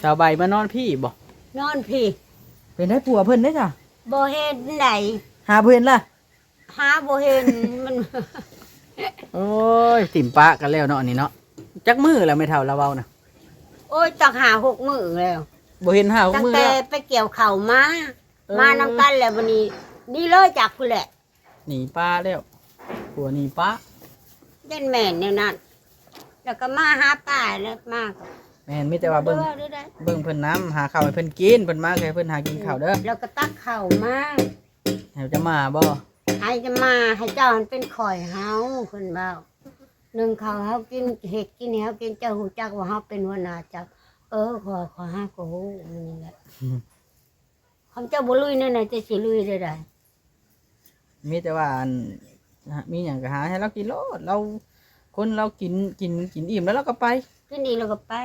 ຕາວໃບມານອນພີ້ບໍ່? ນອນພີ້. ເປັນໄດ໋ ຜົວເພິ່ນເດ້ຊະ? ບໍ່ເຫັນໃດ. ຫາບໍ່ເຫັນລະ? ຫາບໍ່ເຫັນ ມັນ ໂອ້ຍ ຖິ້ມປະກັນແລ້ວເນາະ ອັນນີ້ເນາະ. ຈັກມື້ແລ້ວແມ່ເຖົ້າລາວເວົ້ານະ? ໂອ້ຍ ຈັກຫ້າຫົກມື້ແລ້ວ. ບໍ່ເຫັນຫ້າຫົກມື້ແລ້ວ ຕັ້ງແຕ່ໄປກ່ຽວເຂົ້າມາ. ເອີ ມານຳກັນແລ້ວ ບັດນີ້ໜີເລີຍຈາກພຸ້ນແຫຼະ. ໜີປະແລ້ວ ຜົວໜີປະ. ຢ້ານແມ່ນແນວນັ້ນ ແລ້ວກໍມາຫາປ້າແລ້ວ ມາກໍ ແມ່ນ ມີແຕ່ວ່າເບິ່ງ ບໍ່ໄດ້ເວົ້າໃດ ເບິ່ງເພິ່ນນຳ ຫາເຂົ້າໃຫ້ເພິ່ນກິນ ເພິ່ນມາກໍໃຫ້ເພິ່ນຫາກິນເຂົ້າເດີ ແລ້ວກໍຕັກເຂົ້າມາ. ໃຫ້ເຈົ້າມາບໍ່? ໃຫ້ເຈົ້າມາ ໃຫ້ເຈົ້າຫັ້ນເປັນຂ້ອຍເຮົາ ເພິ່ນເວົ້າ. ໜຶ້ງເຂົ້າເຮົາກິນ ເຮັດກິນໃຫ້ເຮົາກິນ ເຈົ້າຮູ້ຈັກວ່າເຮົາເປັນຫົວໜ້າເຈົ້າ. ເອີ ຂ້ອຍ ຂ້ອຍຫາກໍຮູ້ ນີ້ແຫຼະ. ຄັນເຈົ້າບໍ່ລຸຍແນວໃດ ເຈົ້າຊິລຸຍແນວໃດ? ມີແຕ່ວ່າ ອັນ ມີຫຍັງກໍຫາໃຫ້ລາວກິນໂລດ ລາວ ຄົນລາວກິນ ກິນ ກິນອີ່ມແລ້ວລາວກໍໄປ ກິນອີ່ມແລ້ວກໍໄປ.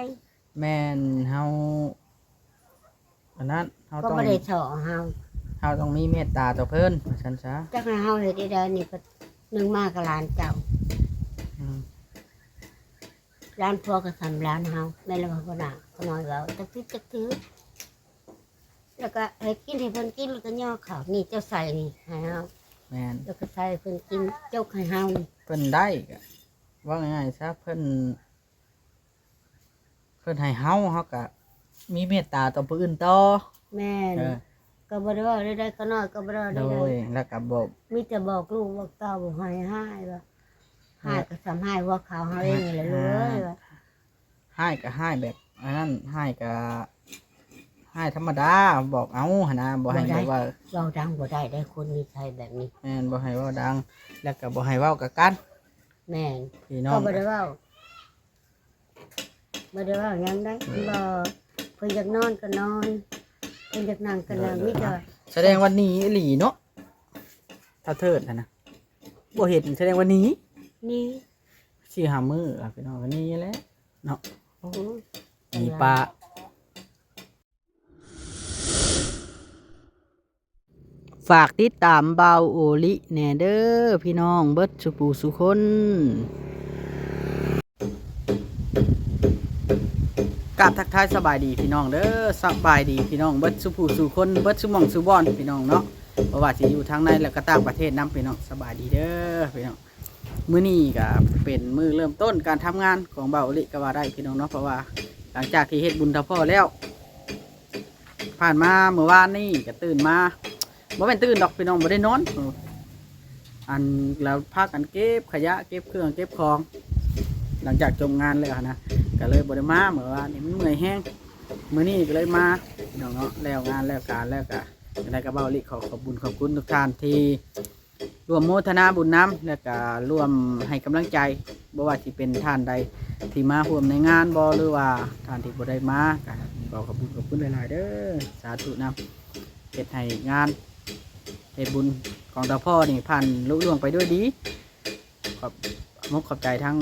ແມ່ນເຮົາ ອັນນັ້ນ ເຮົາ ກໍ ຕ້ອງ ບໍ່ໄດ້ເທາະເຮົາ ເຮົາຕ້ອງມີເມດຕາຕໍ່ເພິ່ນ ວ່າຊັ້ນຊະ. ຈັກໃຫ້ເຮົາເຮັດແນວໃດນີ້ ກໍໜຶ່ງມາກໍຫຼານເຈົ້າ ອືມ ຫຼານຜົວກໍສ່ຳຫຼານເຮົາ ແມ່ນແລ້ວ ເຮົາກໍໜ້າ ກໍນ້ອຍເວົ້າ ຈັກຜິດຈັກຖືກ. ແລ້ວກໍໃຫ້ກິນ ໃຫ້ເພິ່ນກິນ ແລ້ວກໍຍໍເຂົ້າ ນີ້ເຈົ້າໃສ່ນີ້ໃຫ້ເຮົາ. ແມ່ນ ແລ້ວກໍໃສ່ໃຫ້ເພິ່ນກິນ ຈົກໃຫ້ເຮົານີ້. ເພິ່ນໄດ້ກໍ ເວົ້າງ່າຍໆຊະ ເພິ່ນ ເພິ່ນໃຫ້ເຮົາ ເຮົາກໍມີເມດຕາຕໍ່ຜູ້ອື່ນຕໍ່. ແມ່ນ ເອີ ກໍບໍ່ໄດ້ເວົ້າໃດໆ ຂ້ານ້ອຍກໍບໍ່ໄດ້ເວົ້າໃດໆ ໂດຍ ແລ້ວກໍບອກ ມີແຕ່ບອກລູກບອກເຕົ້າ ບໍ່ໃຫ້ຮ້າຍວ່າ ເອີ ຮ້າຍກໍສ່ຳຮ້າຍຫົວເຂົ່າເຮົາເອງນີ້ແຫຼະ ເອີ ລູກເອີຍ ວ່າ ຮ້າຍກໍຮ້າຍແບບອັນນັ້ນ ຮ້າຍກໍຮ້າຍທຳມະດາ ບອກເອົາຫັ້ນນະ ບໍ່ໃຫ້ ບໍ່ໄດ້ ແບບວ່າ ເວົ້າດັງບໍ່ໄດ້ເດ້ ຄົນນິໄສແບບນີ້. ແມ່ນ ບໍ່ໃຫ້ເວົ້າດັງ ແລ້ວກໍບໍ່ໃຫ້ເວົ້າກະກັນ. ແມ່ນ ພີ່ນ້ອງ ກໍບໍ່ໄດ້ເວົ້າ ບໍ່ໄດ້ເວົ້າຫຍັງໃດ໋ ເອີ ບໍ່ ເພິ່ນຢາກນອນກໍນອນ ເພິ່ນຢາກນັ່ງກໍນັ່ງ ເອີ ມີແຕ່ວ່າ ສະແດງວ່າໜີອີ່ຫຼີເນາະ ຖ້າເທີດຫັ້ນນະ ບໍ່ເຫັນ ສະແດງວ່າໜີ ໜີ ສີ່ຫ້າມື້ລະ ພີ່ນ້ອງ ກໍໜີແຫຼະເນາະ. ໂອ້ຍ ໜີປະ. ຝາກຕິດຕາມບ່າວໂອລິແດ່ເດີພີ່ນ້ອງເບິດສູ່ຜູ້ສູ່ຄົນ. ກາບທັກທາຍສະບາຍດີພີ່ນ້ອງເດີ ສະບາຍດີພີ່ນ້ອງເບິດສູ່ຜູ້ສູ່ຄົນ ເບິດສູ່ໝ່ອງສູ່ບ່ອນພີ່ນ້ອງເນາະ ບໍ່ວ່າຊິຢູ່ທາງໃນ ແລະ ກໍຕ່າງປະເທດນຳພີ່ນ້ອງ ສະບາຍດີເດີພີ່ນ້ອງ. ມື້ນີ້ກໍເປັນມື້ເລີ່ມຕົ້ນການທຳງານຂອງບ່າວໂອລິກໍວ່າໄດ້ພີ່ນ້ອງເນາະ ເພາະວ່າຫຼັງຈາກທີ່ເຮັດບຸນເທົ່າພໍ່ແລ້ວ ຜ່ານມາເມື່ອວານນີ້ກໍຕື່ນມາ ບໍ່ແມ່ນຕື່ນດອກພີ່ນ້ອງ ບໍ່ໄດ້ນອນ ອັນ ແລ້ວພາກັນເກັບຂະຫຍະ ເກັບເຄື່ອງເກັບຂອງ ຫຼັງຈາກຈົບງານແລ້ວຫັ້ນນະ ກໍເລີຍບໍ່ໄດ້ມາ ເມື່ອວານນີ້ມັນເມື່ອຍແຮງ. ມື້ນີ້ກໍເລີຍມາພີ່ນ້ອງເນາະ ແລ້ວງານແລ້ວການແລ້ວ ກໍຈັ່ງໃດກໍບ່າວໂອລິຂໍຂອບບຸນຂອບຄຸນທຸກທ່ານທີ່ ຮ່ວມໂມທະນາບຸນນຳ ແລະກະຮ່ວມໃຫ້ກຳລັງໃຈ ບໍ່ວ່າຊິເປັນທ່ານໃດທີ່ມາຮ່ວມໃນງານບໍ່ ຫຼືວ່າທ່ານທີ່ບໍ່ໄດ້ມາ ກະຂໍຂອບຄຸນຂອບຄຸນຫຼາຍໆເດີ ສາທຸນຳ ເຮັດໃຫ້ງານ ເຮັດບຸນຂອງເຕົ້າພໍ່ນີ້ຜ່ານລຸລ່ວງໄປດ້ວຍດີ. ຂອບ ຂອບອົກຂອບໃຈທັງ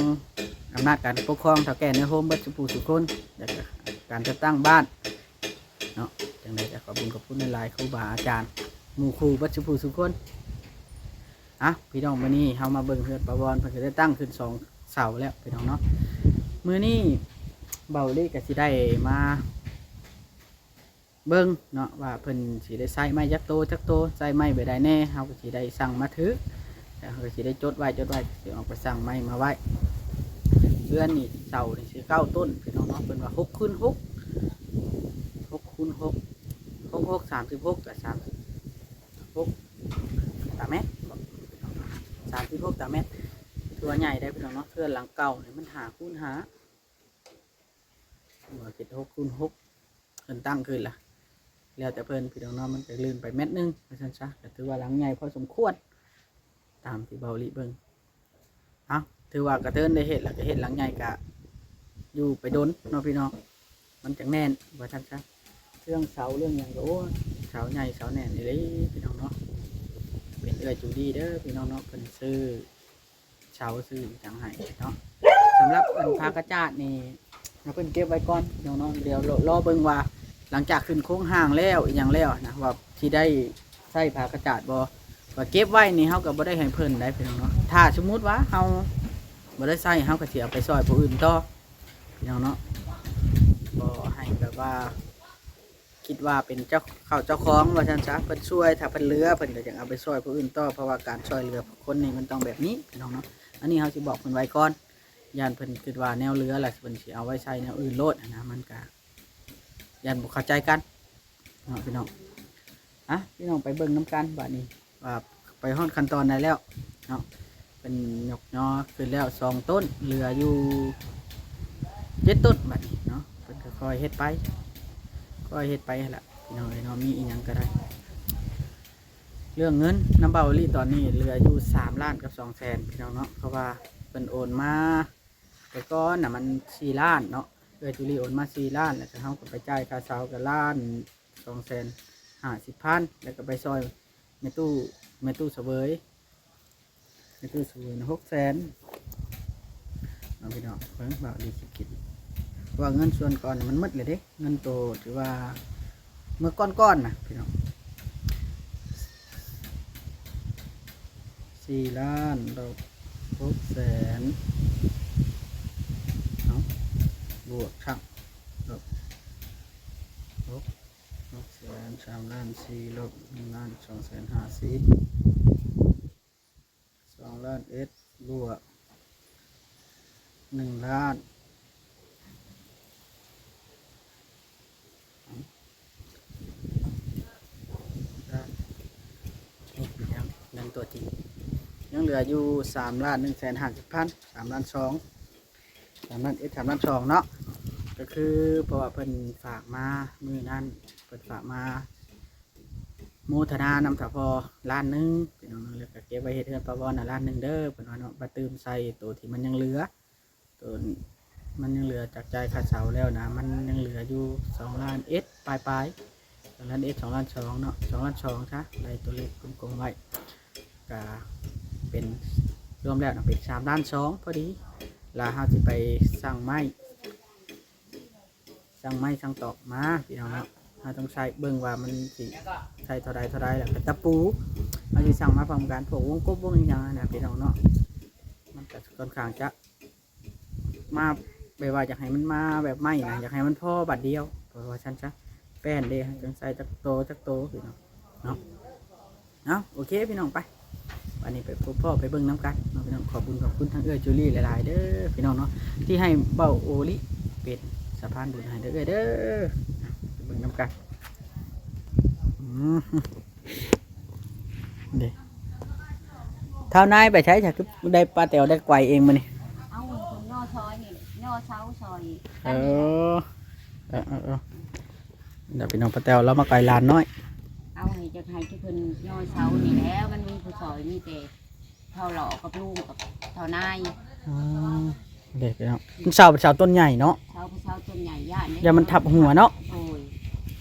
ອຳນາດການປົກຄອງ ເຖົ້າແກ່ໃນໂຮມເບິດສູ່ຜູ້ສູ່ຄົນ ແລະກະການຈັດຕັ້ງບ້ານ ເນາະ ຈັ່ງໃດກໍຂອບບຸນຂອບຄຸນຫຼາຍໆ ຄູບາອາຈານ ໝູ່ຄູ່ເບິດສູ່ຜູ້ສູ່ຄົນ. ອ່ະ ພີ່ນ້ອງ ມື້ນີ້ເຮົາມາເບິ່ງເຮືອນປ້າວອນ ເພິ່ນກໍໄດ້ຕັ້ງຂຶ້ນສອງເສົາແລ້ວພີ່ນ້ອງເນາະ. ມື້ນີ້ບ່າວລີກໍຊິໄດ້ມາເບິ່ງເນາະ ວ່າເພິ່ນຊິໄດ້ໃຊ້ໄມ້ຈັກໂຕຈັກໂຕ ໃຊ້ໄມ້ໃບໃດແດ່ ເຮົາກໍຊິໄດ້ສັ່ງມາຖືກ ແລ້ວເຮົາກໍຊິໄດ້ຈົດໄວ້ ຈົດໄວ້ ຊິອອກໄປສັ່ງໄມ້ມາໄວ້. ເຮືອນນີ້ ເສົານີ້ຊິເກົ້າຕົ້ນພີ່ນ້ອງເນາະ ເພິ່ນວ່າຫົກຄູນຫົກ ຫົກຄູນຫົກ ຫົກຫົກ ສາມສິບຫົກ ກໍສາມສິບຫົກຕາແມັດ ສາມສິບຫົກຕາແມັດ ຖືວ່າໃຫຍ່ໄດ໋ພີ່ນ້ອງເນາະ. ເຮືອນຫຼັງເກົ່ານີ້ມັນຫ້າຄູນຫ້າ ວ່າເຮັດຫົກຄູນຫົກ ເພິ່ນຕັ້ງຂຶ້ນລະ ແລ້ວແຕ່ເພິ່ນພີ່ນ້ອງເນາະ ມັນກໍລື່ນໄປແມັດໜຶ່ງວ່າຊັ້ນຊະ ກໍຖືວ່າຫຼັງໃຫຍ່ພໍສົມຄວນ ຕາມທີ່ເບົາລີເບິ່ງ. ເອົ້າ ຖືວ່າກະເທີນໄດ້ເຮັດລະ ກະເຮັດຫຼັງໃຫຍ່ ກະຢູ່ໄປດົນເນາະພີ່ນ້ອງ ມັນຈັ່ງແໜ້ນວ່າຊັ້ນຊະ. ເລື່ອງເສົາເລື່ອງຫຍັງກໍ ໂອ້ຍ ເສົາໃຫຍ່ເສົາແໜ້ນອີ່ຫຼີພີ່ນ້ອງເນາະ. ເປັນເອື້ອຍຈູດີເດີພີ່ນ້ອງເນາະ ເພິ່ນຊື້ ເຊົາຊື້ຫຍັງໃຫ້ເນາະ. ສຳລັບອັນຜ້າກະຈາດນີ້ ໃຫ້ເພິ່ນເກັບໄວ້ກ່ອນເນາະ ດຽວລໍເບິ່ງວ່າ ຫຼັງຈາກຂຶ້ນໂຄງຮ່າງແລ້ວ ອີ່ຫຍັງແລ້ວນະ ວ່າຊິໄດ້ໃຊ້ຜ້າກະຈາດບໍ່. ວ່າເກັບໄວ້ນີ້ ເຮົາກໍບໍ່ໄດ້ໃຫ້ເພິ່ນໄດ໋ພີ່ນ້ອງເນາະ. ຖ້າສົມມຸດວ່າເຮົາບໍ່ໄດ້ໃຊ້ ເຮົາກໍຊິເອົາໄປຊ່ອຍຜູ້ອື່ນຕໍ່ ພີ່ນ້ອງເນາະ ບໍ່ໃຫ້ແບບ ວ່າ ຄິດວ່າເປັນເຈົ້າເຂົ້າເຈົ້າຂອງວ່າຊັ້ນຊະ ເພິ່ນຊ່ວຍ ຖ້າເພິ່ນເຫຼືອເພິ່ນກໍຍັງເອົາໄປຊ່ອຍຜູ້ອື່ນຕໍ່ ເພາະວ່າການຊ່ອຍເຫຼືອຄົນນີ້ມັນຕ້ອງແບບນີ້ພີ່ນ້ອງເນາະ. ອັນນີ້ເຮົາຊິບອກເພິ່ນໄວ້ກ່ອນ ຢ້ານເພິ່ນຄິດວ່າແນວເຫຼືອລະເພິ່ນຊິເອົາໄວ້ໃຊ້ແນວອື່ນໂລດຫັ້ນນະ ມັນກະຢ້ານບໍ່ເຂົ້າໃຈກັນເນາະພີ່ນ້ອງ. ອ່ະ ພີ່ນ້ອງໄປເບິ່ງນຳກັນບາດນີ້ວ່າໄປຮອດຂັ້ນຕອນໃດແລ້ວເນາະ. ເພິ່ນຍົກຍໍຂຶ້ນແລ້ວສອງຕົ້ນ ເຫຼືອຢູ່ເຈັດຕົ້ນບາດນີ້ເນາະ. ເພິ່ນກໍຄ່ອຍເຮັດໄປ ຄ່ອຍເຮັດໄປຫັ້ນລະພີ່ນ້ອງເອີຍເນາະ. ມີອີ່ຫຍັງກໍໄດ້ ເລື່ອງເງິນນຳເບົາອີ່ຫຼີຕອນນີ້ເຫຼືອຢູ່ສາມລ້ານກັບສອງແສນພີ່ນ້ອງເນາະ ເພາະວ່າເພິ່ນໂອນມາ ແຕ່ກ່ອນນະມັນສີ່ລ້ານເນາະ ເອື້ອຍຈູລີໂອນມາສີ່ລ້ານ ແລ້ວກໍເຮົາກໍໄປຈ່າຍຄ່າເຊົ່າກໍລ້ານສອງແສນຫ້າສິບພັນ ແລ້ວກໍໄປຊ່ອຍແມ່ຕູ້ ແມ່ຕູ້ສະເຫວີຍ ແມ່ຕູ້ສະເຫວີຍນະຫົກແສນເນາະພີ່ນ້ອງ. ເບິ່ງວ່າດີຊິຄິດ ເພາະວ່າເງິນສ່ວນກ່ອນນີ້ມັນໝົດແລ້ວເດ້ ເງິນໂຕທີ່ວ່າເມື່ອກ່ອນໆນະພີ່ນ້ອງ ສີ່ລ້ານລົບຫົກແສນ ເອົາ ບວກທັບລົບຫົກ ຫົກແສນ ສາມລ້ານສີ່ລົບໜຶ່ງລ້ານສອງແສນຫ້າສິບ ສອງລ້ານເອັດ ບວກໜຶ່ງລ້ານ ຍັງຕົວຈິງ ຍັງເຫຼືອຢູ່ສາມລ້ານໜຶ່ງແສນຫ້າສິບພັນ ສາມລ້ານສອງ ສາມລ້ານເອັດ ສາມລ້ານສອງເນາະ. ກໍຄືເພາະວ່າເພິ່ນຝາກມາມື້ນັ້ນ ເພິ່ນຝາກມາໂມທະນານຳຖ້າພໍ່ລ້ານໜຶ່ງພີ່ນ້ອງເນາະ ແລ້ວກໍເກັບໄວ້ເຮັດເຮືອນປາວອນນະລ້ານໜຶ່ງເດີ ເພິ່ນວ່າເນາະ. ບາດຕື່ມໃສ່ໂຕທີ່ມັນຍັງເຫຼືອ ໂຕມັນຍັງເຫຼືອຈາກຈ່າຍຄ່າເຊົ່າແລ້ວນະ ມັນຍັງເຫຼືອຢູ່ສອງລ້ານເອັດປາຍໆ ສອງລ້ານເອັດ ສອງລ້ານສອງເນາະ ສອງລ້ານສອງຊະ ໄລ່ຕົວເລກກົມໆໄວ້ ກະເປັນ ລວມແລ້ວນະເປັນສາມລ້ານສອງພໍດີ. ລະເຮົາຊິໄປສັ່ງໄມ້ ສັ່ງໄມ້ສັ່ງຕອກມາພີ່ນ້ອງເນາະ. ເຮົາຕ້ອງໃຊ້ເບິ່ງວ່າມັນຊິໃຊ້ເທົ່າໃດເທົ່າໃດ ແລ້ວກໍຕະປູ ເຮົາຊິສັ່ງມາພ້ອມກັນ ພວກວົງກົບວົງອີ່ຫຍັງຫັ້ນນະພີ່ນ້ອງເນາະ. ມັນກໍຂ້ອນຂ້າງຈະ ມາແບບວ່າຢາກໃຫ້ມັນມາແບບໃໝ່ນະ ຢາກໃຫ້ມັນພໍບາດດຽວ ເພາະວ່າຊັ້ນຊະ ແປ້ນເດ້ ຈັ່ງໃສ່ຈັກໂຕຈັກໂຕພີ່ນ້ອງເນາະ. ເອົາ ໂອເຄພີ່ນ້ອງ ໄປ ບາດນີ້ໄປພົບພໍ້ໄປເບິ່ງນຳກັນເນາະພີ່ນ້ອງ. ຂອບບຸນຂອບຄຸນທາງເອື້ອຍຈູລີຫຼາຍໆເດີພີ່ນ້ອງເນາະ ທີ່ໃຫ້ເບົາໂອລິເປັນສະພານບຸນໃຫ້ເດີເອື້ອຍເດີ. ໄປເບິ່ງນຳກັນ ອືມ ເດ້ ທ້າວນາຍໄປໃສ ຄືໄດ້ປ້າແຕວໄດ້ໄກວເອງມື້ນີ້? ເອົາ ເພິ່ນຍໍຊອຍນີ້ ຍໍເສົາຊອຍ. ເອີ ເອີ ເອີ ເອີ ດຽວພີ່ນ້ອງ ປ້າແຕວລາວມາໄກຫຼານນ້ອຍ ເອົາ ໃຫ້ຈັກ ໃຫ້ເພິ່ນຍໍເສົານີ້ແຫຼະ ມັນມີຜູ້ຊອຍ ມີແຕ່ ເຖົ້າຫຼໍ່ກັບລຸງກັບເຖົ້ານາຍ. ອືມ ເດ້ພີ່ນ້ອງ ມັນເສົາ ເປັນເສົາຕົ້ນໃຫຍ່ເນາະ ເສົາ ເປັນເສົາຕົ້ນໃຫຍ່ ຢ້ານເດ້ ຢ້ານມັນທັບຫົວເນາະ. ໂອ້ຍ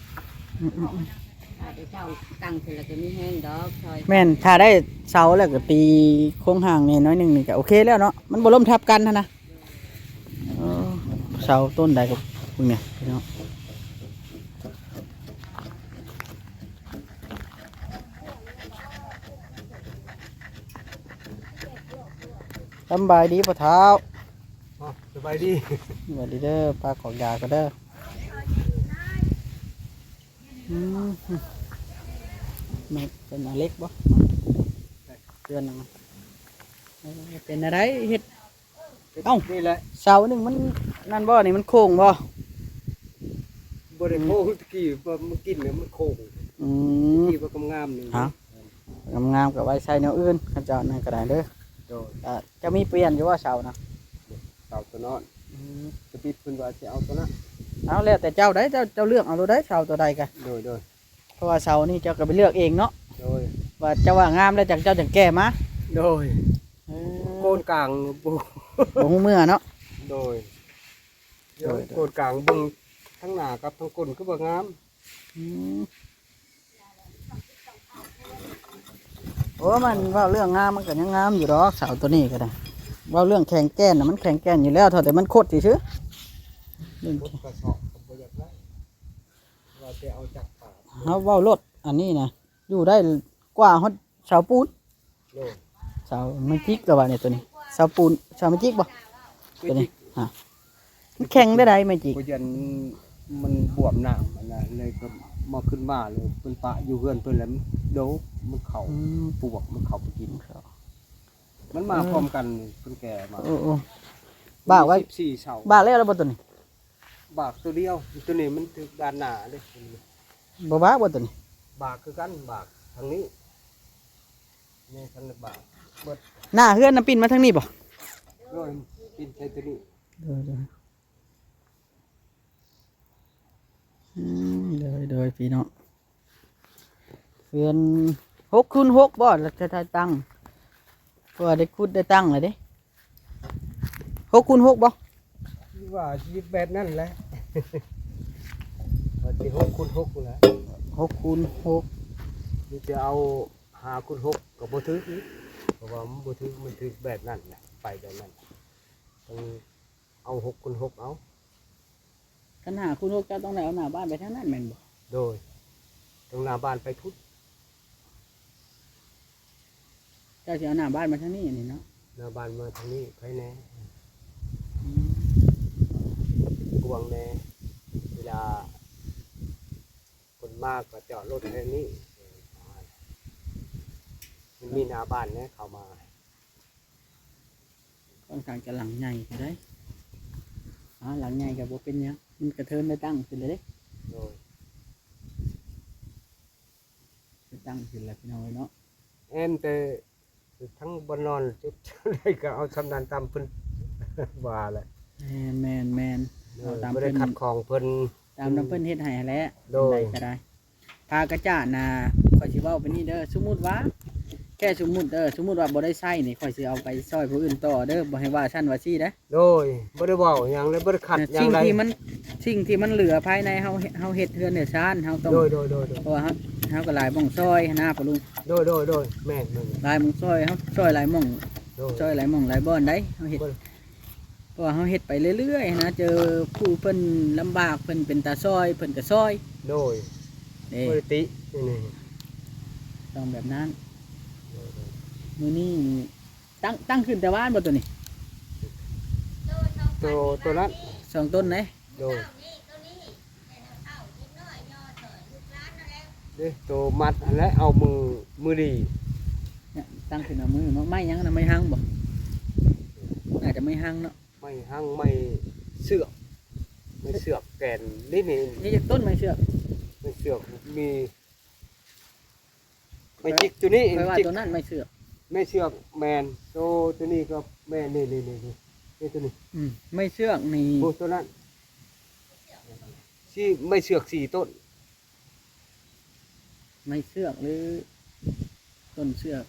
ອືມໆໆ ຖ້າແຕ່ເຈົ້າຕັ້ງຂຶ້ນແລ້ວກໍມີແຮງດອກ ຊອຍ. ແມ່ນ ຖ້າໄດ້ເສົາແລ້ວກໍຕີໂຄງຮ່າງແດ່ໜ້ອຍໜຶ່ງນີ້ກໍໂອເຄແລ້ວເນາະ ມັນບໍ່ລົ້ມທັບກັນຫັ້ນນະ. ເອີ ເສົາຕົ້ນໃດກໍເບິ່ງແດ່ພີ່ນ້ອງ. ສຳບາຍດີພໍ່ເຖົ້າ. ອໍ ສະບາຍດີ ສະບາຍດີເດີ ປ້າກອກຢາກ່ອນເດີ. ອືມ ແມ່ນເປັນອາເລັກບໍ່? ເດືອນໜຶ່ງ ເອີ ເປັນແນວໃດເຮັດ ເອົ້າ ນີ້ແຫຼະ ເສົາໜຶ່ງມັນນັ້ນບໍ່ ນີ້ມັນໂຄ້ງບໍ່? ບໍ່ໄດ້ໂຄ້ງ ອືມ ຕະກີ້ວ່າມັນກິນແລ້ວມັນໂຄ້ງ. ອືມ ຕະກີ້ວ່າງາມໆນີ້ ຮະ ງາມໆກໍໄວ້ໃສ່ແນວອື່ນ ເຂົາເຈົ້ານັ້ນກໍໄດ້ເດີ. ໂດຍ ອ່າ ເຈົ້າມີປ່ຽນຢູ່ບໍ່ເສົານະ? ເສົາຕົວນັ້ນ ອືມ ຕະບິດເພິ່ນວ່າຊິເອົາຕົວນັ້ນ. ເອົາ ແລ້ວແຕ່ເຈົ້າໄດ໋ ເຈົ້າ ເຈົ້າເລືອກເອົາໂລດໄດ໋ ເສົາຕົວໃດກໍ ໂດຍໆ ເພາະວ່າເສົານີ້ເຈົ້າກໍໄປເລືອກເອງເນາະ. ໂດຍ ວ່າເຈົ້າວ່າງາມແລ້ວຈັ່ງ ເຈົ້າຈັ່ງແກ້ມາ. ໂດຍ ເອີ ໂກນກາງບໍ່ ບໍ່ຮູ້ເມື່ອເນາະ. ໂດຍ ໂດຍ ໂກນກາງເບິ່ງທັງໜ້າກັບທັງກົ້ນຄືບໍ່ງາມ. ອືມ ໂອ້ ມັນເວົ້າເລື່ອງງາມມັນກໍຍັງງາມຢູ່ດອກ ເສົາຕົວນີ້ກໍໄດ້. ເວົ້າເລື່ອງແຂງແກ່ນນະ ມັນແຂງແກ່ນຢູ່ແລ້ວ ເທົ່າແຕ່ມັນຄົດຊື່ໆ. ເລື່ອງ ຄົດກະເຊາະກໍບໍ່ຢາກໄດ້ ວ່າແຕ່ເອົາຈັກປາດ. ເຮົາເວົ້າໂລດ ອັນນີ້ນະ ຢູ່ໄດ້ກວ່າຮອດເສົາປູນ. ໂດຍ ເສົາໄມ້ຈິກລະວ່ານີ້ ຕົວນີ້ເສົາປູນ ເສົາໄມ້ຈິກບໍ່? ຕົວນີ້ ໄມ້ຈິກ ຮະ ມັນແຂງໄດ້ໃດໄມ້ຈິກ? ບໍ່ຢ້ານມັນ ມັນບວ ຖ້ວມນ້ຳຫັ້ນນະ ເລີຍກໍມາ ຂຶ້ນມາເລີຍ ເພິ່ນປະຢູ່ເຮືອນເພິ່ນແລ້ວ ມັນດົກ ມັນເຂົ້າ ອືມ ປວກ ມັນເຂົ້າໄປກິນ ມັນມາ ເອີ ພ້ອມກັນ ເພິ່ນແກ່ມາ ໂອ້ ໂອ້ ບາກໄວ້ ສິບສີ່ເສົາ ບາກແລ້ວ ແລ້ວບໍ່ຕົວນີ້? ບາກຕົວດຽວ ຕົວນີ້ມັນຖືກດ້ານໜ້າເດ້ ບໍ່ບາກບໍ່ຕົວນີ້? ບາກຄືກັນ ບາກທາງນີ້ ນີ້ທາງນີ້ບາກເບິດ ໜ້າເຮືອນນະປິ່ນມາທາງນີ້ບໍ່? ໂດຍ ປິ່ນໃສ່ຕົວນີ້ ໂດຍ ໂດຍ ອືມ ໂດຍ ໂດຍ ພີ່ນ້ອງ ເຮືອນຫົກຄູນຫົກບໍ່ ລະຈະໄດ້ຕັ້ງ ເພາະວ່າໄດ້ຂຸດໄດ້ຕັ້ງແລ້ວເດ້ ຫົກຄູນຫົກບໍ່? ວ່າຊິແບບນັ້ນແຫຼະ ວ່າຊິຫົກຄູນຫົກແຫຼະ ຫົກຄູນຫົກ ຫຼືຈະເອົາຫ້າຄູນຫົກກໍບໍ່ຖືກອີກ ເພາະວ່າມັນບໍ່ຖືກ ມັນຖືກແບບນັ້ນແຫຼະ ໄປແບບນັ້ນ ຕ້ອງ ເອົາຫົກຄູນຫົກເອົາ ຄັນຫ້າຄູນຫົກ ເຈົ້າຕ້ອງໄດ້ເອົາໜ້າບ້ານໄປທາງນັ້ນແມ່ນບໍ່? ໂດຍ ຕ້ອງໜ້າບ້ານໄປພຸ້ນ ເຈົ້າຊິເອົາໜ້າບ້ານມາທາງນີ້ ອັນນີ້ເນາະ ໜ້າບ້ານມາທາງນີ້ ໃຜແດ່ ອືມ ກວ້າງແດ່ ເວລາຄົນມາກໍຈອດລົດແຖວນີ້ ມັນມີໜ້າບ້ານແດ່ເຂົ້າມາ. ຂ້ອນຂ້າງຈະຫຼັງໃຫຍ່ພຸ້ນໃດ໋ ອາ ຫຼັງໃຫຍ່ກໍບໍ່ເປັນຫຍັງ ມັນກະເທີນໄດ້ຕັ້ງຂຶ້ນແລ້ວເດ້ ໂດຍ ໄດ້ຕັ້ງຂຶ້ນແລ້ວພີ່ນ້ອງເອີຍເນາະ ແມ່ນແຕ່ທັງບ່ອນນອນຈຸດໃດກໍເອົາຊ່ຳນັ້ນຕາມເພິ່ນວ່າແຫຼະ ແມ່ນໆໆ ໂດຍ ເອົາຕາມ ບໍ່ໄດ້ ເພິ່ນ ຂັດຂ້ອງເພິ່ນ ຕາມນຳເພິ່ນເຮັດໃຫ້ຫັ້ນແຫຼະ ໂດຍ ຈັ່ງໃດກໍໄດ້ ຜ້າກະຈາດນະ ຂ້ອຍຊິເວົ້າໄປນີ້ເດີ ສົມມຸດວ່າ ແຄ່ສົມມຸດເດີ ສົມມຸດວ່າບໍ່ໄດ້ໃຊ້ນີ້ ຂ້ອຍຊິເອົາໄປຊ່ອຍຜູ້ອື່ນຕໍ່ເດີ ບໍ່ໃຫ້ວ່າຊັ້ນວ່າຊີ້ເດີ ໂດຍ ບໍ່ໄດ້ເວົ້າຫຍັງເລີຍ ບໍ່ໄດ້ຂັດຫຍັງໃດ໋ ສິ່ງທີ່ມັນ ສິ່ງທີ່ມັນເຫຼືອພາຍໃນເຮົາ ເຮົາເຮັດເຮືອນເຮັດຊານ ເຮົາຕ້ອງ ໂດຍໆໆໆ ເພາະວ່າເຮົາ ເຮົາກໍຫຼາຍໝ່ອງຊ່ອຍຫັ້ນນະ ປະລຸງ ໂດຍໆໆ ແມ່ນໆໆ ຫຼາຍໝ່ອງຊ່ອຍ ເຮົາຊ່ອຍຫຼາຍໝ່ອງ ໂດຍ ຊ່ອຍຫຼາຍໝ່ອງຫຼາຍບ່ອນໃດ໋ ເຮົາເຮັດ ບໍ່ ເພາະວ່າເຮົາເຮັດໄປເລື້ອຍໆນະ ເຈີຜູ້ເພິ່ນລຳບາກ ເພິ່ນເປັນຕາຊ່ອຍ ເພິ່ນກໍຊ່ອຍ ໂດຍ ເດ້ ບໍ່ໄດ້ຕິ ນີ້ ຕ້ອງແບບນັ້ນ ໂດຍໆ ມື້ນີ້ຕັ້ງ ຕັ້ງຂຶ້ນແຕ່ວານບໍ່ໂຕນີ້? ໂຕ ໂຕນັ້ນ ສອງຕົ້ນເດ້ ໂດຍ ເດ້ ໂຕມັດຫັ້ນແຫຼະ ເອົາມື ມືດີ ຕັ້ງຂຶ້ນເອົາມືເນາະ ໄມ້ຫຍັງນະ ໄມ້ຮັງບໍ່? ໜ້າຈະໄມ້ຮັງເນາະ ໄມ້ຮັງ ໄມ້ເຊືອກ ໄມ້ເຊືອກແກ່ນນີ້ ນີ້ ມີຈັກຕົ້ນໄມ້ເຊືອກ? ໄມ້ເຊືອກມີ ໄມ້ຈິກຕົວນີ້ ຂ້ອຍວ່າ ຈິກ ໂຕນັ້ນໄມ້ເຊືອກ ໄມ້ເຊືອກແມ່ນ ໂຕ ໂຕນີ້ກໍແມ່ນ ນີ້ໆໆ ນີ້ ໂຕນີ້ ອືມ ໄມ້ເຊືອກນີ້ ໂອ້ ໂຕນັ້ນ ສີ່ ໄມ້ເຊືອກສີ່ຕົ້ນ ໄມ້ເຊືອກ ຫຼື ຕົ້ນເຊືອກ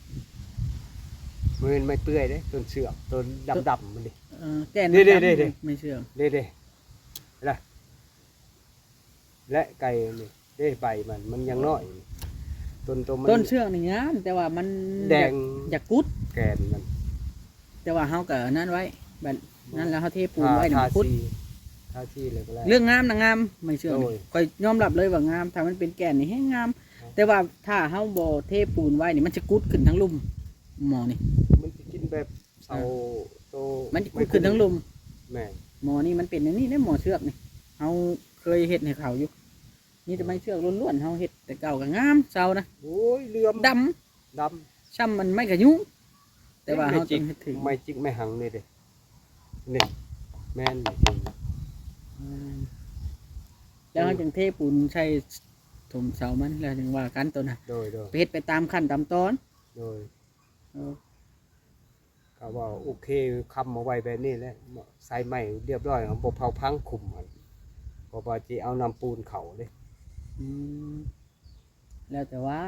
ບໍ່ແມ່ນໄມ້ເປື່ອຍເດ້ ຕົ້ນເຊືອກ ຕົ້ນດຳໆມັນເດ້ ເອີ ແກ່ນມັນດຳ ເດ້ໆໆໆ ໄມ້ເຊືອກ ເດ້ໆ ລະ ແລະ ໄກ່ນີ້ເດ້ ໃບມັນ ມັນຍັງນ້ອຍ ຕົ້ນໂຕມັນ ຕົ້ນເຊືອກນີ້ງາມ ແຕ່ວ່າມັນ ແດງ ຢາກ ຢາກກຸດ ແກ່ນມັນ ແຕ່ວ່າເຮົາກໍອັນນັ້ນໄວ້ ແບບນັ້ນແລ້ວເຮົາເທປູນໄວ້ນີ້ ທາ ມັນກຸດ ທາສີ ທາສີເລີຍກໍໄດ້ ເລື່ອງງາມນະງາມ ໄມ້ເຊືອກນີ້ ໂດຍ ຂ້ອຍຍອມຮັບເລີຍວ່າງາມ ຖ້າມັນເປັນແກ່ນນີ້ແຮງງາມ ແຕ່ວ່າຖ້າເຮົາບໍ່ເທປູນໄວ້ນີ້ ມັນຈະກຸດຂຶ້ນທາງລຸ່ມ ໝໍນີ້ ມັນຊິກິນແບບເສົາ ເອີ ໂຕ ມັນຈະກຸດຂຶ້ນທາງລຸ່ມ ແມ່ນ ໝໍນີ້ມັນເປັນຢ່າງນີ້ເດ້ ໝໍເຊືອກນີ້ ເຮົາເຄີຍເຮັດໃຫ້ເຂົາຢູ່ ມີແຕ່ໄມ້ເຊືອກລ້ວນໆ ເຮົາເຮັດແຕ່ເກົ່າກໍງາມ ເສົານະ ໂອ້ຍ ເຫຼື້ອມ ດຳ ດຳ ຊ່ຳມັນໄມ້ຂະຍຸງ ແຕ່ວ່າເຮົາຕ້ອງເຮັດຖືກ ໄມ້ຈິກ ໄມ້ຫັງນີ້ເດ້ ນີ້ ແມ່ນ ແມ່ນ ແລ້ວເຮົາຈຶ່ງເທປູນໃສ່ຖົມເສົາມັນ ແລ້ວຈຶ່ງວ່າກັນໂຕນະ ໂດຍໆ ໄປເຮັດໄປຕາມຂັ້ນຕາມຕອນ ໂດຍ ເອີ ກໍວ່າໂອເຄ ຄ້ຳເອົາໄວ້ແບບນີ້ແຫຼະ ໃສ່ໄມ້ລຽບຮ້ອຍ ບໍ່ເຜົາພັງຄຸມຫັ້ນ ເພາະວ່າຊິເອົານ້ຳປູນເຂົ້າເດ້ ອືມ ແລ້ວແຕ່ວ່າ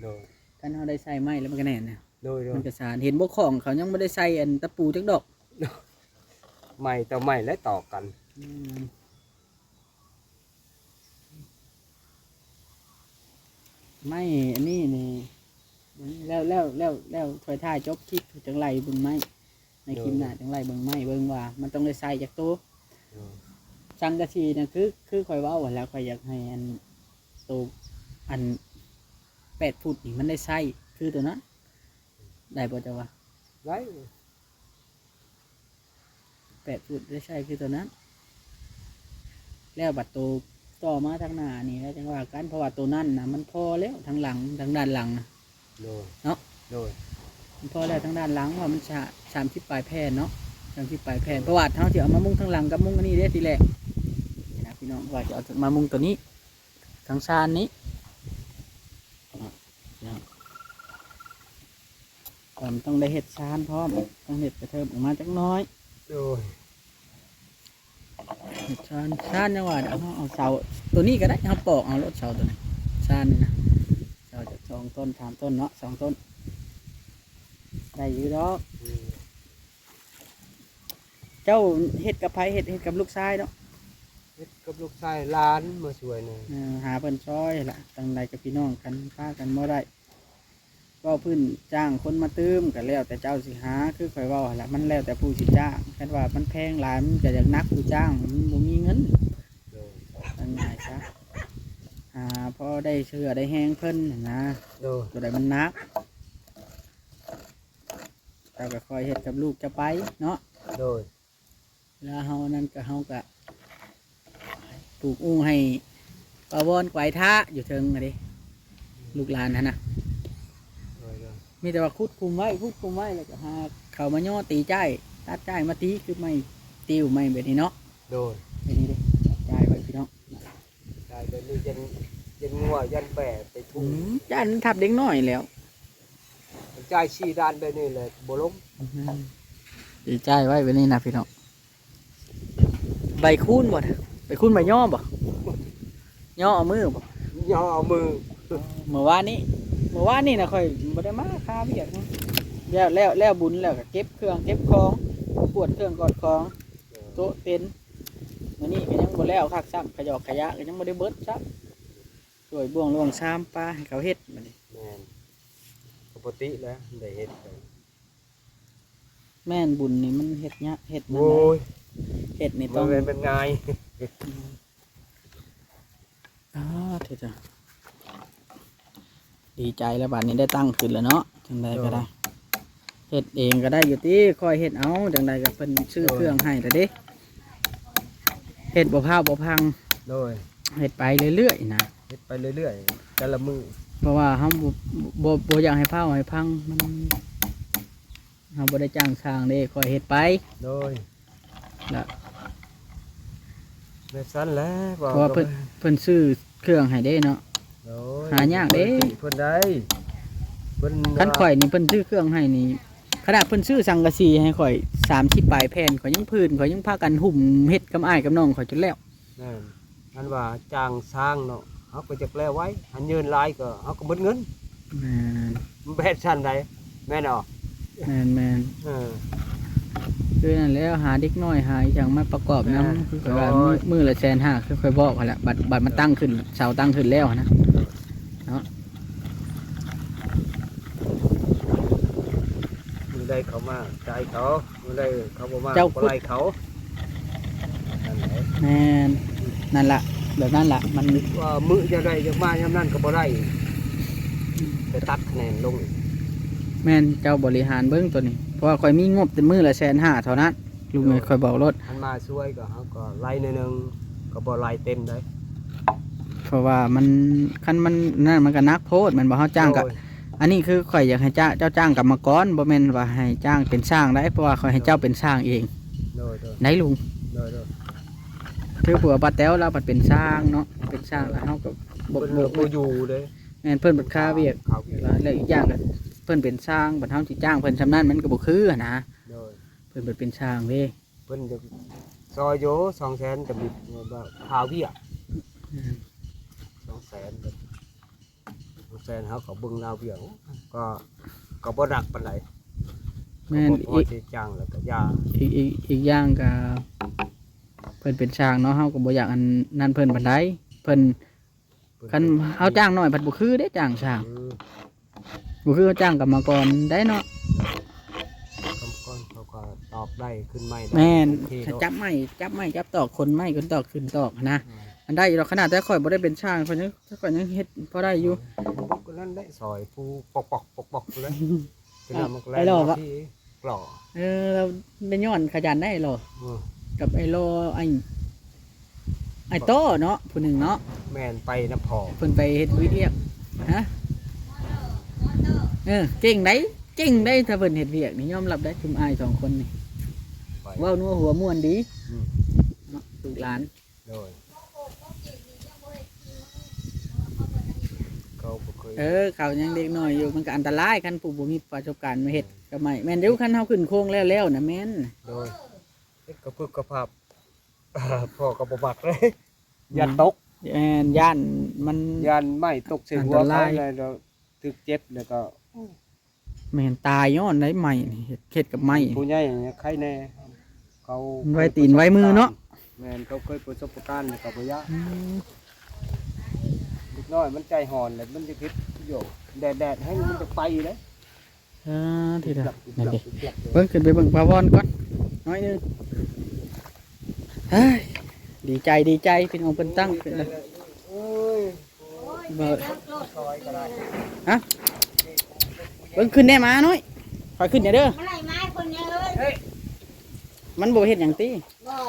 ໂດຍ ຄັນເຮົາໄດ້ໃສ່ໄມ້ແລ້ວມັນກໍແໜ້ນນະ ໂດຍໆ ມັນກໍສານ ເຫັນບໍ່ ຂອງເຂົາຍັງບໍ່ໄດ້ໃສ່ອັນຕະປູຈັກດອກ ໄມ້ຕໍ່ໄມ້ແຫຼະຕອກກັນ ອືມ ໄມ້ອັນນີ້ນີ້ ແລ້ວ ແລ້ວ ແລ້ວ ແລ້ວຂ້ອຍຖ່າຍຈົບຄລິບ ຈັ່ງໄລ່ເບິ່ງໄມ້ ໃນຄລິບໜ້າ ໂດຍ ຈັ່ງໄລ່ເບິ່ງໄມ້ເບິ່ງວ່າມັນຕ້ອງໄດ້ໃສ່ຈັກໂຕ ໂດຍ ສັງກະສີນະ ຄື ຄືຂ້ອຍເວົ້າຫັ້ນແຫຼະ ຂ້ອຍຢາກໃຫ້ອັນ ໂຕ ອັນ ແປດຟຸດນີ້ມັນໄດ້ໃສ່ ຄືໂຕນັ້ນ ໄດ້ບໍ່ເຈົ້າວ່າ? ໄດ້ ແປດຟຸດໄດ້ໃສ່ຄືໂຕນັ້ນ ແລ້ວບັດໂຕ ຕໍ່ມາທາງໜ້ານີ້ແລ້ວຈັ່ງວ່າກັນ ເພາະວ່າໂຕນັ້ນນະມັນພໍແລ້ວ ທາງຫຼັງ ທາງດ້ານຫຼັງນະ ໂດຍ ເນາະ ໂດຍ ມັນພໍແລ້ວທາງດ້ານຫຼັງ ເພາະວ່າມັນສາ ສາມສິບປາຍແຜ່ນເນາະ ສາມສິບປາຍແຜ່ນ ເພາະວ່າເຮົາຊິເອົາມາມຸງທາງຫຼັງກັບມຸງອັນນີ້ເດ້ທີແລກ ນີ້ນະພີ່ນ້ອງ ວ່າຊິເອົາມາມຸງໂຕນີ້ ທາງຊານນີ້ ເນາະ ກໍຕ້ອງໄດ້ເຮັດຊານພ້ອມ ຕ້ອງເຮັດກະເທີບອອກມາຈັກໜ້ອຍ ໂດຍ ເຮັດຊານ ຊານຍັງວ່າ ເຮົາເອົາເສົາໂຕນີ້ກໍໄດ້ ເຮົາປອກເອົາໂລດເສົາໂຕນີ້ ຊານນີ້ນະ ເສົາຈັກສອງຕົ້ນ ສາມຕົ້ນເນາະ ສອງຕົ້ນ ໄດ້ຢູ່ດອກ ອືມ ເຈົ້າເຮັດກັບໃຜ? ເຮັດ ເຮັດກັບລູກຊາຍເນາະ? ເຮັດກັບລູກຊາຍ ຫຼານມາຊ່ວຍແດ່ ເອີ ຫາເພິ່ນຊ່ອຍລະ ຈັ່ງໃດກໍພີ່ນ້ອງກັນ ພາກັນບໍ່ໄດ້ ເວົ້າພື້ນຈ້າງຄົນມາຕື່ມກໍແລ້ວແຕ່ເຈົ້າຊິຫາ ຄືຂ້ອຍເວົ້າຫັ້ນລະ ມັນແລ້ວແຕ່ຜູ້ຊິຈ້າງ ຄັນວ່າມັນແພງຫຼາຍ ມັນກໍຢາກໜັກຜູ້ຈ້າງ ມັນບໍ່ມີເງິນ ໂດຍ ເວົ້າງ່າຍຊະ ຫາພໍໄດ້ເຊື່ອໄດ້ແຮງເພິ່ນຫັ້ນນະ ໂດຍ ໂຕໃດມັນໜັກ ເຈົ້າກໍຄ່ອຍເຮັດກັບລູກເຈົ້າໄປເນາະ ໂດຍ ເວລາເຮົາອັນນັ້ນກໍ ເຮົາກໍປູກອູ່ໃຫ້ປາວອນໄກວທາຢູ່ເທິງຫັ້ນເດ້ ລູກຫຼານຫັ້ນນະ ໂດຍໆ ມີແຕ່ວ່າຂຸດຂຸມໄວ້ ຂຸດຂຸມໄວ້ ແລ້ວກໍຫາເຂົາມາຍໍຕີຈ້າຍ ຕັດຈ້າຍມາຕີ ຄືໄມ້ຕິວໄມ້ແບບນີ້ເນາະ ໂດຍ ແບບນີ້ເດ້ ຕັດຈ້າຍໄວ້ພີ່ນ້ອງ ຈ່າຍແບບນີ້ ຢ້ານ ຢ້ານງົວ ຢ້ານແບໄປທຸ່ງ ອືມ ຢ້ານທັບເດັກນ້ອຍແລ້ວ ມັນຈ່າຍສີ່ດ້ານແບບນີ້ແຫຼະ ບໍ່ລົງ ອືມ ດີຈ່າຍໄວ້ແບບນີ້ນະພີ່ນ້ອງ ໃບຄູນບໍ່ນະ ໃບຄູນໃບຍໍບໍ່? ຍໍເອົາມືບໍ່? ຍໍເອົາມື ເມື່ອວານນີ້ ເມື່ອວານນີ້ນະ ຂ້ອຍບໍ່ໄດ້ມາຄາວຽກນະ ແລ້ວ ແລ້ວ ແລ້ວບຸນແລ້ວກໍເກັບເຄື່ອງເກັບຂອງ ກວດເຄື່ອງກວດຂອງ ໂຕະເຕັນ ມື້ນີ້ກໍຍັງບໍ່ແລ້ວຄັກຊ້ຳ ຂະຫຍອກຂະຢາກໍຍັງບໍ່ໄດ້ເບິດຊ້ຳ ຊ່ວຍບ່ວງຫຼວງຊາມປາໃຫ້ເຂົາເຮັດບັດນີ້ ແມ່ນ ປົກກະຕິແລ້ວໄດ້ເຮັດ ແມ່ນ ບຸນນີ້ມັນເຮັດຍາກ ເຮັດນັ້ນ ໂອ້ຍ ເຮັດນີ້ຕ້ອງ ບໍ່ແມ່ນເປັນງ່າຍ ອືມ ອ້າ ເຖິດ ດີໃຈແລ້ວ ບາດນີ້ໄດ້ຕັ້ງຂຶ້ນແລ້ວເນາະ ຈັ່ງໃດກໍໄດ້ ໂດຍ ເຮັດເອງກໍໄດ້ຢູ່ຕິ ຄ່ອຍເຮັດເອົາ ຈັ່ງໃດກໍເພິ່ນຊື້ ໂດຍ ເຄື່ອງໃຫ້ແລ້ວເດ້ ເຮັດບໍ່ພ້າວບໍ່ພັງ ໂດຍ ເຮັດໄປເລື້ອຍໆນະ ເຮັດໄປເລື້ອຍໆ ແຕ່ລະມື້ ເພາະວ່າເຮົາບໍ່ ບໍ່ ບໍ່ຢາກໃຫ້ພ້າວໃຫ້ພັງ ມັນ ເຮົາບໍ່ໄດ້ຈ້າງຊ່າງເດ້ ຄ່ອຍເຮັດໄປ ໂດຍ ລະ ແບບຊັ້ນແຫຼະ ເພາະວ່າເພິ່ນ ເພິ່ນຊື້ເຄື່ອງໃຫ້ເດ້ເນາະ ໂດຍ ຫາຍາກເດ້ ບໍ່ໄດ້ຕິເພິ່ນໄດ້ ເພິ່ນ ຄັນຂ້ອຍນີ້ເພິ່ນຊື້ເຄື່ອງໃຫ້ນີ້ ຂະໜາດເພິ່ນຊື້ສັງກະສີໃຫ້ຂ້ອຍສາມສິບປາຍແຜ່ນ ຂ້ອຍຍັງຜື່ນ ຂ້ອຍຍັງພາກັນຫຸ້ມເຮັດກັບອ້າຍກັບນ້ອງຂ້ອຍຈົນແລ້ວ ແມ່ນ ອັນວ່າຈ້າງຊ່າງເນາະ ເຮົາກໍຢາກແລ້ວໄວ ອັນເຍີນຫຼາຍກໍເຮົາກໍໝົດເງິນ ແມ່ນ ແບບຊັ້ນໃດ ແມ່ນບໍ່? ແມ່ນໆ ເອີ ຄືນັ້ນແຫຼະ ຫາເດັກນ້ອຍ ຫາອີ່ຫຍັງມາປະກອບນຳ ແມ່ນ ຄືຂ້ອຍວ່າ ໂອ້ຍ ມື້ ມື້ລະແສນຫ້າ ຄືຂ້ອຍບອກຫັ້ນແຫຼະ ບັດ ບັດມັນຕັ້ງຂຶ້ນ ເສົາຕັ້ງຂຶ້ນແລ້ວຫັ້ນນະ ເນາະ ມື້ໃດເຂົາມາຈ່າຍເຂົາ ມື້ໃດເຂົາບໍ່ມາ ເຈົ້າ ກໍໄລ່ເຂົາ ນັ້ນແຫຼະ ແມ່ນ ນັ້ນລະ ແບບນັ້ນລະ ມັນ ວ່າມື້ຈະໄດ້ ຢາກມາຍາມນັ້ນກໍບໍ່ໄດ້ ໄປຕັດຄະແນນລົງ ແມ່ນ ເຈົ້າບໍລິຫານເບິ່ງໂຕນີ້ ເພາະວ່າຂ້ອຍມີງົບແຕ່ມື້ລະແສນຫ້າເທົ່ານັ້ນ ລຸງເອີຍ ຂ້ອຍບອກໂລດ ຄັນມາຊ່ວຍກໍ ເຮົາກໍໄລ່ໜ້ອຍໜຶ່ງ ກໍບໍ່ໄລ່ເຕັມໃດ ເພາະວ່າມັນ ຄັນມັນນັ້ນ ມັນກໍໜັກໂພດ ແມ່ນບໍ່? ເຮົາຈ້າງກໍ ໂດຍ ອັນນີ້ຄືຂ້ອຍຢາກໃຫ້ເຈົ້າ ເຈົ້າຈ້າງກຳມະກອນ ບໍ່ແມ່ນວ່າໃຫ້ຈ້າງເປັນຊ່າງໄດ໋ ເພາະວ່າຂ້ອຍໃຫ້ເຈົ້າເປັນຊ່າງເອງ ໂດຍໆ ໄດ້ລຸງ ໂດຍໆ ຄືຜົວປ້າແຕ໋ວລາວພັດເປັນຊ່າງເນາະ ເປັນຊ່າງ ໂດຍ ແລ້ວເຮົາກໍບໍ່ ເພິ່ນບໍ່ ບໍ່ຢູ່ເດ້ ແມ່ນ ເພິ່ນບັດຄາວຽກ ຄາວຽກ ແລ້ວອີກຢ່າງກໍເພິ່ນເປັນຊ່າງ ບັດເຮົາຊິຈ້າງເພິ່ນສ່ຳນັ້ນ ມັນກໍບໍ່ຄືຫັ້ນນະ ໂດຍ ເພິ່ນບັດເປັນຊ່າງເດ້ ເພິ່ນຈະຊ່ອຍຢູ່ ສອງແສນ ກໍມີ ແບບວ່າຄາວຽກ ອືມ ສອງແສນ ສອງແສນ ເຮົາກໍເບິ່ງລາວວຽກ ກໍ ກໍບໍ່ໜັກປານໃດ ແມ່ນ ກໍບໍ່ພໍ ອີກ ຊິຈ້າງແລ້ວກໍຢ່າ ອີກ ອີກ ອີກຢ່າງກໍເພິ່ນເປັນຊ່າງເນາະ ເຮົາກໍບໍ່ຢາກອັນນັ້ນເພິ່ນປານໃດ ເພິ່ນ ເພິ່ນ ຄັນເຮົາຈ້າງໜ້ອຍພັດບໍ່ຄືເດ້ ຈ້າງຊ່າງ ອືມ ບໍ່ຄືເຮົາຈ້າງກຳມະກອນໄດ້ເນາະ ກຳມະກອນເຂົາກໍຕອກໄດ້ຂຶ້ນໄມ້ໄດ້ ແມ່ນ ໂອເຄ ຈັບໄມ້ ຈັບໄມ້ ຈັບຕອກ ຂົນໄມ້ ຂົນຕອກ ຂຶ້ນຕອກຫັ້ນນະ ອືມ ມັນໄດ້ຢູ່ດອກ ຂະໜາດແຕ່ຂ້ອຍບໍ່ໄດ້ເປັນຊ່າງ ຂ້ອຍຍັງ ຂ້ອຍຍັງເຮັດພໍໄດ້ຢູ່ ເອີ ກໍນັ້ນແຫຼະ ຊ່ອຍຜູ້ປອກໆ ປອກໆ ພຸ້ນແຫຼະ ເປັນ ອ້າວ ມັນກໍແລ່ນ ໄອ້ຫຼໍ່ ມາ ບໍ່? ທີ່ຫຼໍ່ ເອີ ແລ້ວແມ່ຍ້ອນຂະຫຍັນໄດ໋ຫຼໍ່ ເອີ ກັບໄອ້ຫຼໍ່ ໄອ້ ອ້າຍໂຕ້ເນາະ ຜູ້ໜຶ່ງເນາະ ແມ່ນ ໄປນຳພໍ່ ເພິ່ນໄປເຮັດວຽກ ຮະ ເອີ ເກັ່ງໄດ໋ ເກັ່ງໄດ໋ ຖ້າເພິ່ນເຮັດວຽກນີ້ ຍອມຮັບໄດ້ ຊຸມອ້າຍສອງຄົນນີ້ ໄປ ເວົ້ານົວຫົວມ່ວນດີ ອືມ ເນາະ ລູກຫຼານ ໂດຍ ເຂົາບໍ່ເຄີຍ ເອີ ເຂົາຍັງເດັກນ້ອຍຢູ່ ມັນກໍອັນຕະລາຍ ຄັນຜູ້ບໍ່ມີປະສົບການມາເຮັດ ແມ່ນ ກັບໄມ້ ແມ່ນຢູ່ ຄັນເຮົາຂຶ້ນໂຄງແລ້ວໆນະ ແມ່ນ ໂດຍ ເຮັດກະພຶບກະພັບ ພໍ່ກໍບໍ່ມັກເລີຍ ອືມ ຢ້ານຕົກ ແມ່ນ ຢ້ານມັນ ຢ້ານໄມ້ຕົກໃສ່ຫົວເຂົາ ອັນຕະລາຍ ແລ້ວຖືກເຈັບ ແລ້ວກໍ ແມ່ນ ຕາຍຍ້ອນໄດ້ໄມ້ນີ້ ເຮັດ ເຮັດກັບໄມ້ ຜູ້ໃຫຍ່ໃຄແດ່ ເຂົາໄວຕີນໄວມືເນາະ ແມ່ນ ເຂົາເຄີຍປະສົບປະການ ແລ້ວກໍບໍ່ຢ້ານ ອືມ ເດັກນ້ອຍມັນໃຈຮ້ອນ ແລ້ວມັນຈະເຮັດຢູ່ ແດດໆແຮງ ມັນຈະໄປເດ້ ເອີ ທີລະ ເບິ່ງ ຂຶ້ນໄປເບິ່ງປາວອນກ່ອນໜ້ອຍໜຶ່ງ ເຮີ້ຍ ດີໃຈ ດີໃຈ ພີ່ນ້ອງເພິ່ນຕັ້ງຂຶ້ນ ໂອ້ຍ ບໍ່ ຮະ ເບິ່ງຂຶ້ນແດ່ ມານ້ອຍ ຂ້ອຍຂຶ້ນແດ່ເດີ ມາໄລ່ມາຄົນເດີ ເຮີ້ຍ ມັນບໍ່ເຮັດຫຍັງຕິ ບໍ່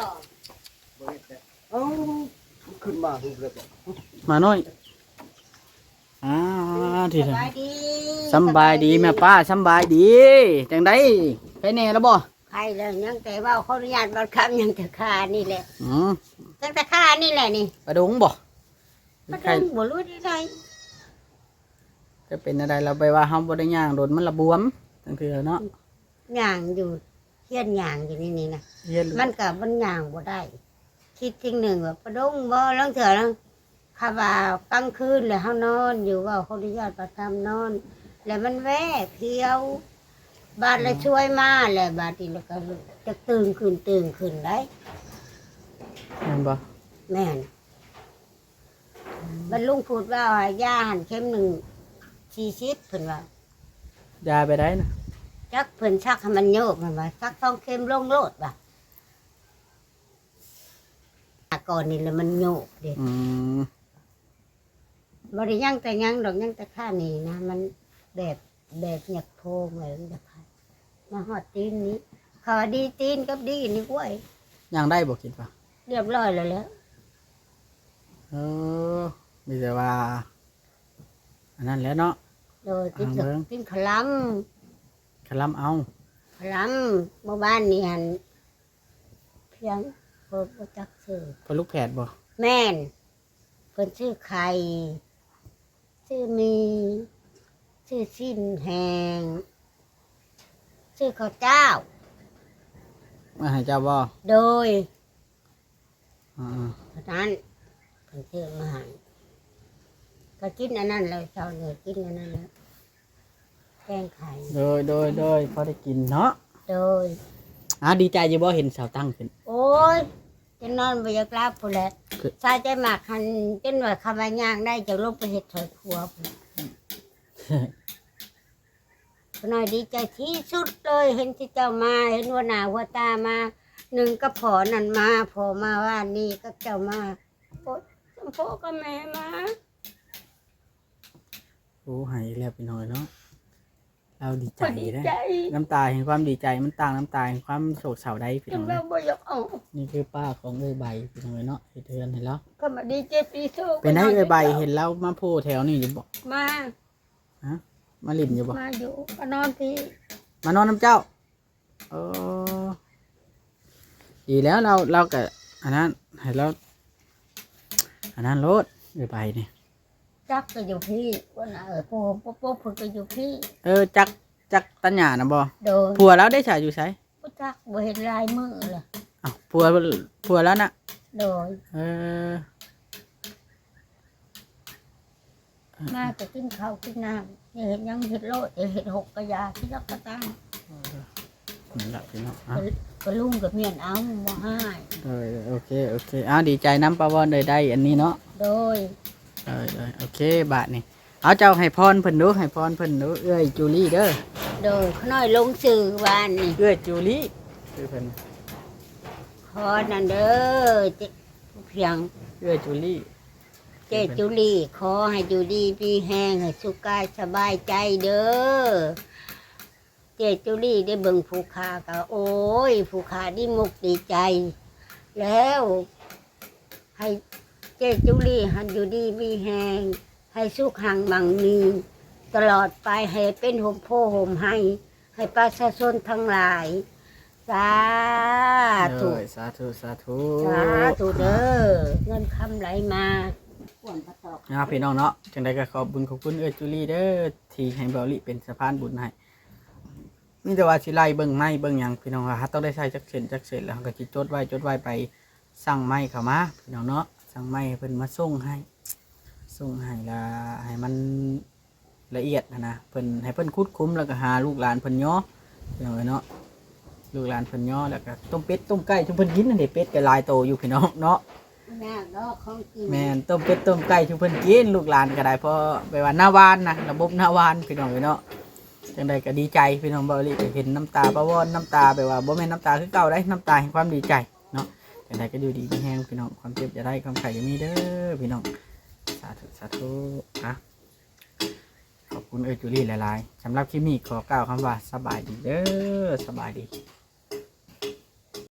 ບໍ່ເຮັດແຫຼະ ເອົ້າ ຂຶ້ນມາຄືເກີດ ມານ້ອຍ ອ່າ ທີ່ ສຳບາຍດີ ສຳບາຍດີແມ່ປ້າ ສຳບາຍດີ ຈັ່ງໃດ ໄຄແດ່ແລ້ວບໍ່? ໄຄແລ້ວ ຍັງແຕ່ເວົ້າ ຂໍອະນຸຍາດບາດຄຳ ຍັງແຕ່ຄານີ້ແຫຼະ ອືມ ຍັງແຕ່ຄານີ້ແຫຼະນີ້ ປາດົງບໍ່? ປາດົງບໍ່ຮູ້ໄດ້ໃດ ຈະເປັນແນວໃດລະ ແບບວ່າເຮົາບໍ່ໄດ້ຍ່າງດົນ ມັນລະບວມ ຈັ່ງເທື່ອເນາະ ຍ່າງຢູ່ ຮຽນຍ່າງຢູ່ນີ້ນີ້ນະ ຮຽນ ມັນກໍ ມັນຍ່າງບໍ່ໄດ້ ຄິດສິ່ງໜຶ່ງວ່າປາດົງບໍ່ ລາງເທື່ອລະ ຄຳວ່າກາງຄືນແລ້ວເຮົານອນຢູ່ ເວົ້າຂໍອະນຸຍາດປະທຳນອນ ແລ້ວມັນແວ່ພຽວ ບາດລະ ອືມ ຊ່ວຍມາແລ້ວ ບາດນີ້ລະກໍຈະຕື່ນຂຶ້ນ ຕື່ນຂຶ້ນໄດ໋ ແມ່ນບໍ່? ແມ່ນ ບັດລຸງພູດວ່າ ຢາຫັ້ນເຂັມໜຶ່ງສີ່ສິບ ເພິ່ນວ່າ ຢາໄປໃດນະ? ຈັກເພິ່ນສັກໃຫ້ມັນໂຍກ ເພິ່ນວ່າ ສັກສອງເຂັມລົງໂລດວ່າ ກ່ອນນີ້ລະມັນໂຍກເດ້ ອືມ ບໍ່ໄດ້ຍັງແຕ່ຍັງດອກ ຍັງແຕ່ຄານີ້ນະ ມັນແບບ ແບບຫຍັກໂພງເລີຍ ມາຮອດຕີນນີ້ ເຂົາວ່າດີຕີນກັບດີນີ້ ໂອ້ຍ ຍ່າງໄດ້ບໍ່ ຄິດວ່າ ຮຽບຮ້ອຍແລ້ວແຫຼະ ເອີ ມີແຕ່ວ່າ ອັນນັ້ນແຫຼະເນາະ ໂດຍ ກິນ ກິນຂະລຳ ຂະລຳເອົາ ຂະລຳ ມື້ວານນີ້ຫັ້ນ ພຽງ ບໍ່ ບໍ່ຈັກຊື່ ເພິ່ນລູກແພດບໍ່? ແມ່ນ ເພິ່ນຊື້ໄຂ່ ຊື້ໝີ່ ຊື້ຊີ້ນແຫ້ງ ຊື້ເຂົ້າເຈົ້າ ມາໃຫ້ເຈົ້າບໍ່? ໂດຍ ອ່າ ເທົ່ານັ້ນ ເພິ່ນຊື້ມາໃຫ້ ກໍກິນອັນນັ້ນແຫຼະ ເຊົ້ານີ້ກິນອັນນັ້ນແຫຼະ ແກງໄຂ່ ໂດຍ ໂດຍ ໂດຍ ພໍໄດ້ກິນເນາະ ໂດຍ ອ່າ ດີໃຈຢູ່ບໍ່ ເຫັນສາວຕັ້ງຂຶ້ນ? ໂອ້ຍ ຈົນນອນບໍ່ຢາກຫຼັບພຸ້ນແຫຼະ ຄື ສາຍໃຈມັກຫັ້ນ ຈົນວ່າຄຳວ່າຍ່າງໄດ້ ຈະລົງໄປເຮັດໃຫ້ຄົວພຸ້ນ ຂ້ານ້ອຍດີໃຈທີ່ສຸດເລີຍ ເຫັນທີ່ເຈົ້າມາ ເຫັນຫົວໜ້າຫົວຕາມາ ໜຶ່ງກັບພໍ່ນັ້ນມາ ພໍ່ມາວານນີ້ກັບເຈົ້າມາ ໂອ້ຍ ສຳພໍ່ກັບແມ່ມາ ໂອ້ ໄຫ້ອີກແລ້ວພີ່ນ້ອງເນາະ ລາວດີໃຈ ຂ້ອຍດີໃຈ ເດ້ ນ້ຳຕາແຫ່ງຄວາມດີໃຈ ມັນຕ່າງນ້ຳຕາແຫ່ງຄວາມໂສກເສົ້າໄດ້ພີ່ນ້ອງເອີຍ ນີ້ຄືປ້າຂອງເອື້ອຍໃບພີ່ນ້ອງເອີຍເນາະ ເຮັດເຮືອນໃຫ້ລາວ ຂ້ອຍມາດີໃຈປີໂຊ ເປັນໃດເອື້ອຍໃບ ເຫັນລາວມາໂຜ່ແຖວນີ້ຢູ່ບໍ່? ມາ ຮະ ມາຫຼິ້ນຢູ່ບໍ່? ມາຢູ່ ມານອນພີ້ ມານອນນຳເຈົ້າ ເອີ ດີແລ້ວ ລາວ ລາວກະອັນນັ້ນ ໃຫ້ລາວອັນນັ້ນໂລດ ເອື້ອຍໃບນີ້ ຈັກກໍຢູ່ພີ້ ຄົນ ເອີ ຜູ້ປົກເພິ່ນກໍຢູ່ພີ້ ເອີ ຈັກ ຈັກຕັນຍານະບໍ່? ໂດຍ ຜົວລາວເດຊະ ຢູ່ໃສ? ບໍ່ຈັກ ບໍ່ເຫັນຫຼາຍມື້ລະ ອ້າວ ຜົວ ຜົວລາວນະ? ໂດຍ ເອີ ມາກໍກິນເຂົ້າກິນນ້ຳ ຈະເຮັດຫຍັງເຮັດໂລດ ຈະເຮັດຫົກກະຢາ ຊິລັກກະຕັງ ເອີ ນັ້ນລະພີ່ນ້ອງ ອ່ະ ກະ ກະລຸງກະມ້ຽນເອົາ ບໍ່ຮ້າຍ ເອີ ໂອເຄ ໂອເຄ ອ້າວ ດີໃຈນຳປ້າວອນເດີ ໄດ້ອັນນີ້ເນາະ ໂດຍ ໂດຍ ໂດຍ ໂອເຄ ບາດນີ້ ເອົາ ເຈົ້າໃຫ້ພອນເພິ່ນດູ ໃຫ້ພອນເພິ່ນດູ ເອື້ອຍຈູລີເດີ ໂດຍ ຂ້ານ້ອຍລົງຊື່ວານນີ້ ເອື້ອຍຈູລີ ຊື່ເພິ່ນ ຂໍນັ້ນເດີ ເຈ ພຽງ ເອື້ອຍຈູລີ ເຈຈູລີ ຂໍໃຫ້ຢູ່ດີມີແຮງ ໃຫ້ສຸກກາຍສະບາຍໃຈເດີ ເຈຈູລີໄດ້ເບິ່ງຜູ້ຂ້າກໍ ໂອ້ຍ ຜູ້ຂ້າດີມຸກດີໃຈແລ້ວ ໃຫ້ເຈ້ຈູລີຫັ້ນຢູ່ດີມີແຮງ ໃຫ້ສຸກຮັ່ງມັ່ງມີຕະຫຼອດໄປ ໃຫ້ເປັນຮົ່ມໂພຮົ່ມໄຮ ໃຫ້ປະຊາຊົນທັງຫຼາຍ ສາທຸ ໂອ້ຍ ສາທຸ ສາທຸ ສາທຸເດີ ເງິນຄຳໄຫຼມາ ເນາະ ພີ່ນ້ອງເນາະ. ຈັ່ງໃດກໍຂອບບຸນຂອບຄຸນເອື້ອຍຈູລີເດີ ທີ່ໃຫ້ເບົາລີເປັນສະພານບຸນໃຫ້. ມີແຕ່ວ່າຊິໄລ່ເບິ່ງໄມ້ເບິ່ງຫຍັງ ພີ່ນ້ອງ ວ່າເຮົາຕ້ອງໄດ້ໃຊ້ຈັກເສັ້ນຈັກເສັ້ນ ແລ້ວເຮົາກໍຊິຈົດໄວ້ ຈົດໄວ້ ໄປສັ່ງໄມ້ເຂົ້າມາ ພີ່ນ້ອງເນາະ. ສັ່ງໄມ້ໃຫ້ເພິ່ນມາສົ່ງໃຫ້ ສົ່ງໃຫ້ລະ ໃຫ້ມັນລະອຽດຫັ້ນນະ ເພິ່ນ ໃຫ້ເພິ່ນຂຸດຂຸມ ແລ້ວກໍຫາລູກຫຼານເພິ່ນຍໍ ພີ່ນ້ອງເອີຍເນາະ. ລູກຫຼານເພິ່ນຍໍ ແລ້ວກໍຕົ້ມເປັດຕົ້ມໄກ່ສູ່ເພິ່ນກິນຫັ້ນເດ ເປັດກໍຫຼາຍໂຕຢູ່ ພີ່ນ້ອງເນາະ. ຍາກດອກຂອງກິນ ແມ່ນ ຕົ້ມເປັດຕົ້ມໄກ່ສູ່ເພິ່ນກິນ ລູກຫຼານກໍໄດ້ ເພາະແບບວ່ານາຫວານນະ ລະບົບນາຫວານ ພີ່ນ້ອງເອີຍເນາະ. ຈັ່ງໃດກໍດີໃຈ ພີ່ນ້ອງ ເບົາລີກໍເຫັນນ້ຳຕາປາວອນ ນ້ຳຕາແບບວ່າບໍ່ແມ່ນນ້ຳຕາຄືເກົ່າໃດ໋ ນ້ຳຕາແຫ່ງຄວາມດີໃຈເນາະ. ຈັ່ງໃດກໍຢູ່ດີມີແຮງ ພີ່ນ້ອງ ຄວາມເຈັບຢ່າໄດ້ ຄວາມໄຂ້ຢ່າມີເດີ ພີ່ນ້ອງ ສາທຸ ສາທຸ. ອ່ະ ຂອບຄຸນເອື້ອຍຈູລີຫຼາຍໆ. ສຳລັບຄລິບນີ້ຂໍກ່າວຄຳວ່າສະບາຍດີເດີ ສະບາຍດີ.